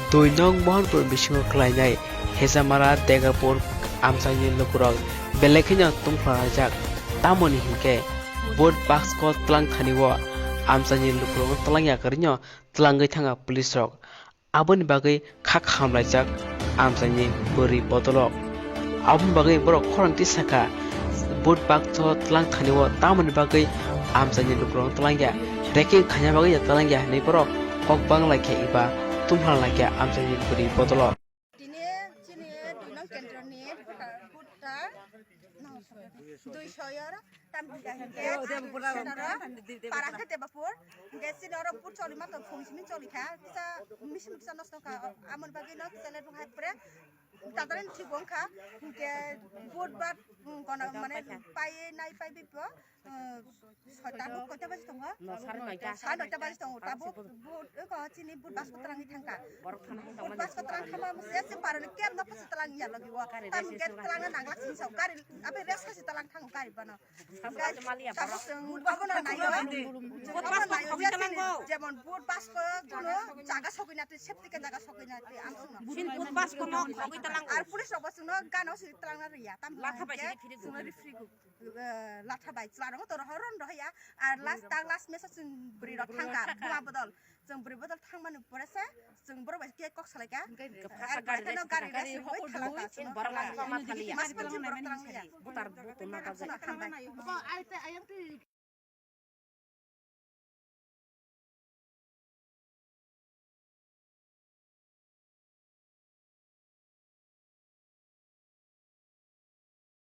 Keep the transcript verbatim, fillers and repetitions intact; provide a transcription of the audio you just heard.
Dui nong Mohanpur bisingo khlainai Hejamara Degapur amchaini lukurok belai kheno tungphla laijak. Tamoni hinkhe vote bakso twlang thani o amchaini lukurokno twlang yakarino twlangwi thangkha police rok. Aboni bagwi kha khamlaijak amchaini bwrwi bodolok. Aboni bagwi borok khorang twi sakha, vote bakso twlang thani o tamoni bagwi amchaini lukurokno twlangya, raking khaina bagwi ya twlangya hinwi borok kok bang laikha eba tungphla laikha amchaini bwrwi bodolok. Tini chini dui nong kendroni voter, voter, no, dui soyor. Tam hingka hingke, ang senaro para khe Debapur, hingke senaro pur choli ma tong phung simi choli kha, kisa misi misa nosto kha, amoni bagwi no kisa le bung hai pre, tadari thik wng kha, hingke vote bat, um, kono mane pai nai pai bi po, uh, soi tabuk koita baji tongo? No, sare noita. Sare noita baji tongo, tabuk vote, eko chini vote basko twlangwi thangkha. Vote basko twlang thama mo se se parani ker no pasi twlang ya logi wo. Tam hingke twlang na nangla sini sau, gari, abe res kasi twlang thango gari bano. Tabuk chwng abono naio. Vote basko khogwi twlango. Jemon vote basko kuno jaga sogwi na twi, safety ke jaga sogwi na twi, ang sungno. Bini vote basko no khogwi twlango. Ar police rok bo chwngno gana swi twlangna riya. Tam latha bai hingke sini phiri chwngno gu. Rifrigu. Eh, latha bai chwla rok to rohor ron rohya. Ar last, tak last mesa chwng bwrwi rok thangkha, buma bodol. Chwng bwrwi bodol thangmani pore se, chwng borok bai khe kok salaikha. Ar gari no gari resi rwi thalangkha, chwngno borok thalangya. Mas mansi borok thalangya. Voter vote na gabjak. Hambai.